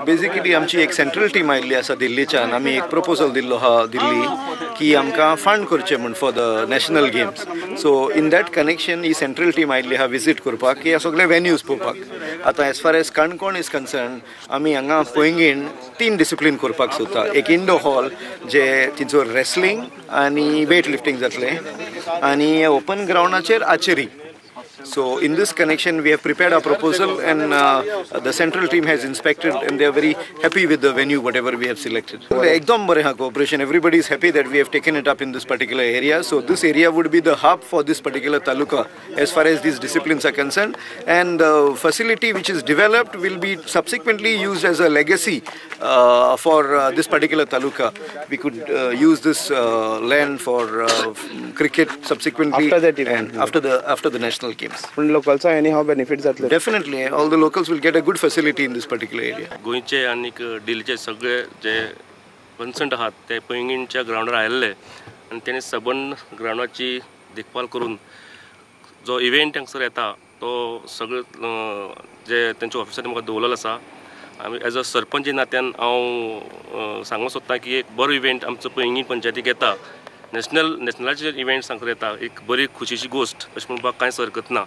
Basically आमची एक central team आयिल्ली आसा दिल्लीच्यान. आमी एक प्रपोजल दिल्लो आहा दिल्ली की आमकां फंड करचें म्हूण for the national games. So in that connection he central team आयिल्ली आहा विजीट करपाक की सगळे वेन्यूज पळोवपाक. आतां as far as Canacona is concern, आमी हांगा पैंगीण 3 डिसिप्लीन करपाक सोदता. एक इंडोर हॉल जे तिचो रेसलिंग आनी वेट लिफ्टींग जातलें आनी ओपन ग्रावंडाचेर archery. So in this connection we have prepared a proposal and the central team has inspected and they are very happy with the venue whatever we have selected. एकदम बरें हा cooperation. Everybody is happy that we have taken it up in this particular area. So this area would be the hub for this particular taluka as far as these disciplines are concerned, and the facility which is developed will be subsequently used as a legacy for this particular taluka. We could use this land for cricket subsequently after that event, and after the national games. पण लोकल्सा any हाव benefit जातले. Definitely all the locals will get a good facility in this particular area. गोंयचे आनीक दिल्लीचे सगळे जे concern आहात ते पैंगीणच्या ग्रावंडार आयिल्ले आनी तेणी सबंद ग्रावंडाची देखभाल करून जो इव्हेंट हांगसर येता तो सगळे जे तेंचे ऑफिसर म्हाका दवरलेलो आसा. आमी एज अ सरपंच नात्यान हांव सांगूंक सोदता की एक बरो इव्हेंट आमचो पैंगीण पंचायतीक येता, नॅशनलाचे इव्हेंट्स हांगसर येता, एक बरी खुशीची गोश्ट अशें म्हणपाक कांयच हरकत ना.